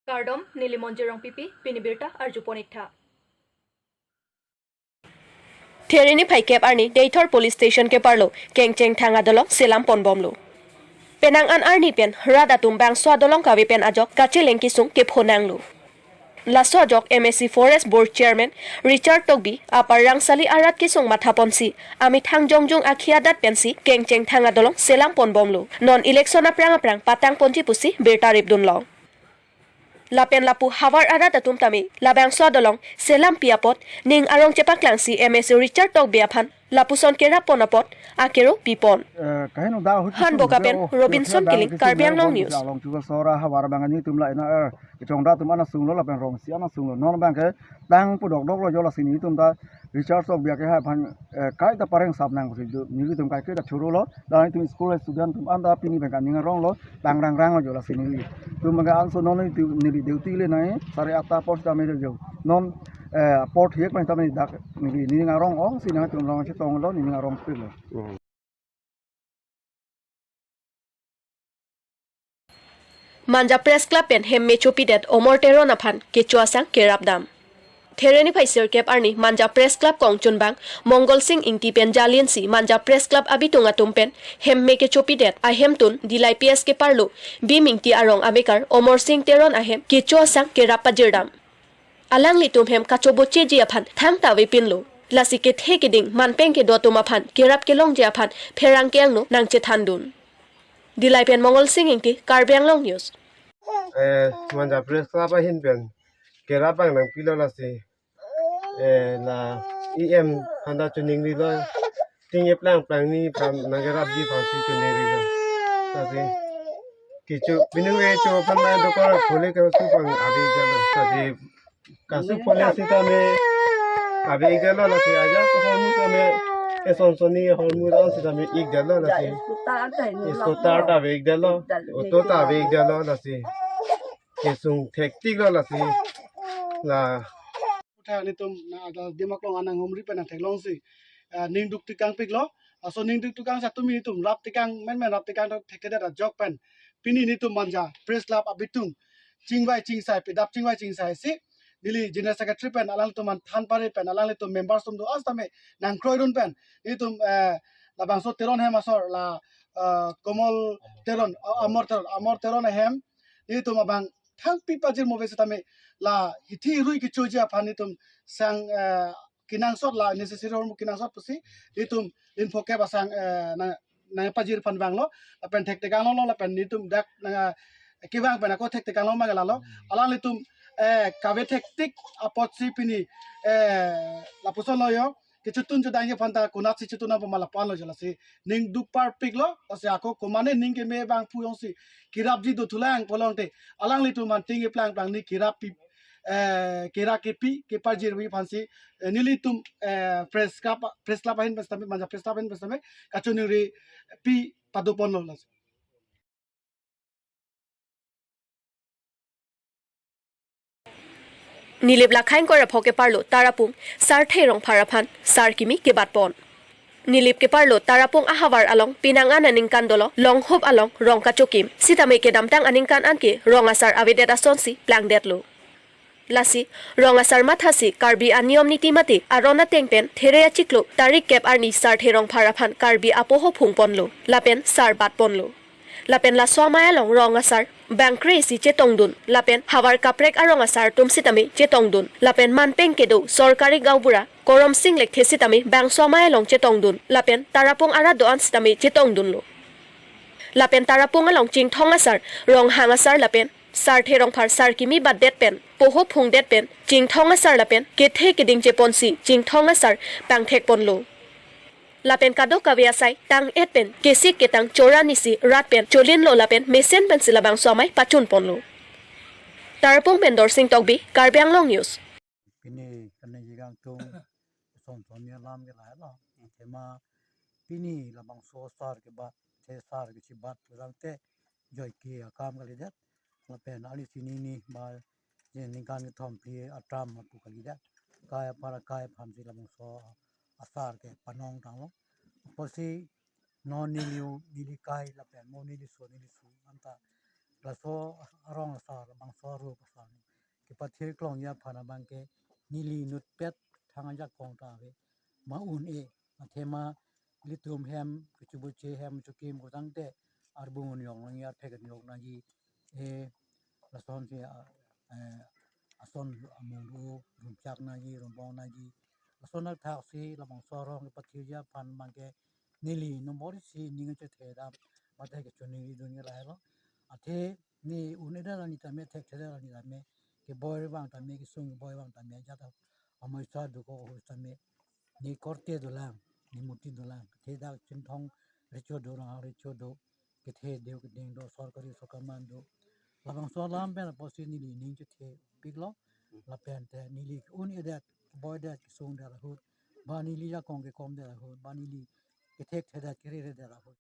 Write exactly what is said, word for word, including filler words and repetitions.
Kardom, neli Monjir Rongpipi, pini birta arjupon iktha. There niphai kep arni Deithor Police Station keparlo kengcheng thang adolong selam ponbomlo. Penang an arni pen rat atum bangso adolong kave pen ajok kacheleng kesung kephonanglo. Laso ajok M A C Forest Board Chairman Richard Tokbi apar rangsali arat kesung mathaponsi amethang jongjung akhi adat pensi kengcheng thang adolong selam ponbomlo. Non election aphrang aphrang patang ponji pusi birta ripdunlong. Lapen lapu havar arat atum tame labangso adolong selam pi apot ning arong chepaklangsi M A C Richard Tokbi aphan lapuson kerap pon apot akero pipon. Eh, kahin udah huti Hanbo sung kapen hujo, Robinson hujo Kiling, dang Karbi Anglong hujo News. Along chuba sora havar bang ani tum la ina er kechong da tum ana sunglo lapen rong si ana sunglo non bang ke dang pudok dok lo jo lasi nitum ta Richard Tokbi ke hai aphan, eh, kaita pareng sap nang si do nelitum kai ke da churu lo dan itum school student atum anta pini bang ka ning arong lo dang rang rang lo jo lasi nelitum bang ka anso non nelitum neli duty le nai sare atta apor sita me jo non, eh, apor thiek pen tame dak neli ning arong ong si nangtum rong chetong lo ning arong pik lo. Manja Press Club pen hem me chopidet Omor Teron aphan kecho asang kerapdam. There niphai sirkep arni Manja Press Club kongchunbang Mongol Sing Ingti pen jalinsi Manja Press Club abitung atum pen hem me kechopidet ahemtun Dillai P S keparlo Bhim Ingti arong amekar Omor Sing Teron ahem kecho asang kerap pajirdam. Alanglitum hem kachobocheji aphan thangta avepinlo. Lasi kethe keding manpeng kedo atum aphan kerap kelongji aphan pherangke angno nangchethandun. Dillai pen Mongol Sing Ingti, Karbi Anglong News. Eh, Manja Press Club ahin pen kerap abang nangpilo lasi. Eh, la E M aphan ta choningrilo. Ting eplang plangni aphan nangkerapji aphansi choningrilo. Lasi kecho, pinung kecho aphan mai dokor khole keso aphan ave ikdetlo. Lasi kasu khole sitame ave ikdetlo lasi aja ko hormu tame eson sonni hormu dang sitame ikdetlo lasi. Scooter ta ave ikdetlo. Auto ta ave ikdetlo lasi. Kesung thektik lo lasi. La. Utha nitum na ada Dima Klong anang humri pen nangtheklongsi, eh, ning duk tikang piklo. Laso ning duk tikang sitame nitum rap tikang menmen rap tikang thekthedet ajok pen pini nitum Manja Press Club abitung chingvai chingsai pedap chingvai chingsai si neli General Secretary pen alanglitum aphan than pare pen alanglitum members atum do-an sitame nangkroidun pen nitum, eh, labangso Teron ahem asor la, eh, Komol Teron, eh, Amor Teron, Amor Teron ahem nitum abang thangpi pajir move sitame la hithi rui kechoji aphan nitum sang, eh, kenangsot la necessary hormu kenangsot pusi nitum ling phokep asang, eh, nang nangpajir aphan vanglo lapen thektekang longlo lapen nitum dak nang, eh, kevang pen ako thektekang long mang lalo. Alanglitum, eh, kave thektik apotsi pini, eh, lapuson lo jo. Kechotun chodangji aphan ta konatsi chotun nangpo ma lapu-an lo jo lasi ning duk parpiklo lasi ako komane ning keme abang pu jongsi kerapji do thulang pulote alanglitum aphan ting eplang plangni kerap pi, eh, kerap kepi kepajirvi aphansi, eh, nelitum, eh, Press Club, Press Club ahin pen sitame Manja Press Club ahin pen sitame kachoningri pi padoponlo lasi. Nilip lakhang kora pho keparlo Tarapung Sarthe Rongphar aphan sar kimi kebatpon. Nilip keparlo Tarapung ahavar along penang an aningkan dolo Longhup along rong kachokim. Sitame kedamtang aningkan anke rong asar avedet asonsi plangdetlo. Lasi rong asar mathasi Karbi aniyom niti mate aron ateng pen there achiklo tarik kep arni Sarthe Rongphar aphan Karbi apoho phungponlo. Lapen sar batponlo. Lapen laso amei along rong asar bangkre isi chetongdun. Lapen havar kaprek arong asar atum sitame chetongdun. Lapen manpeng kedo sorkari gaonbura Korom Sing Lekthe sitame bangso amei along chetongdun. Lapen Tarapung arat do-an sitame chetongdunlo. Lapen Tarapung along Chingthong asar, Ronghang asar lapen Sarthe Rongphar sar kimi batdet pen, poho phungdet pen, Chingthong asar lapen kethe keding cheponsi Chingthong asar pangthekponlo. Lapen kadokave asai tang-et pen kesik ketang chora nisi rat pen cholinlo lapen mesen pensi labangso amei pachunponlo. Tarapung pen Dorsing Tokbi, Karbi Anglong News. Pini kene jigang tung son son ni alam ke lahelo. Tema pini labangso sar kebat, the sar kechibat pulang te joike akam kalidet. Lapen ali sini ni ba je ningkan kethom phli atam apu kalidet. Kai apar kai aphansi labangso asar ke panong tanglo. Apotsi non neliu neli kai lapen mo neli so neli su anta laso arong asar, bangso arup asar kepathir klongji aphan abang ke neli inutpet thang ajakong ta ave. Ma un-e, athema ilitum hem, kechubuche hem, chukim kotangte arbung un-e yong nangji, arphek un-e yong nangji, e, lasonsi, a, eh, ason amung ru, rumchak nangji, rumbong nangji. Lason athaksi labangso arong kepathirji aphan abang ke neli nombor isi ning chethe dam, mate kechoningri dunji lahelo. Athe ne un-edet arni tame, thekthedet arni tame, keboi vang tame, kesung keboi vang tame, jat amoisa dokok ahut tame, ne korte dolang, ne murti dolang, kethe dak Chinthong recho do, Ronghang recho do, kethe deu keding do, sorkari sorkar man do. Labangso alam pen apotsi neli ning chethe piklo, lapen te neli un-edet, keboidet, kesungdet ahut, ba neli ajakong kekomdet ahut, ba neli kethekthedet, kereredet ahut.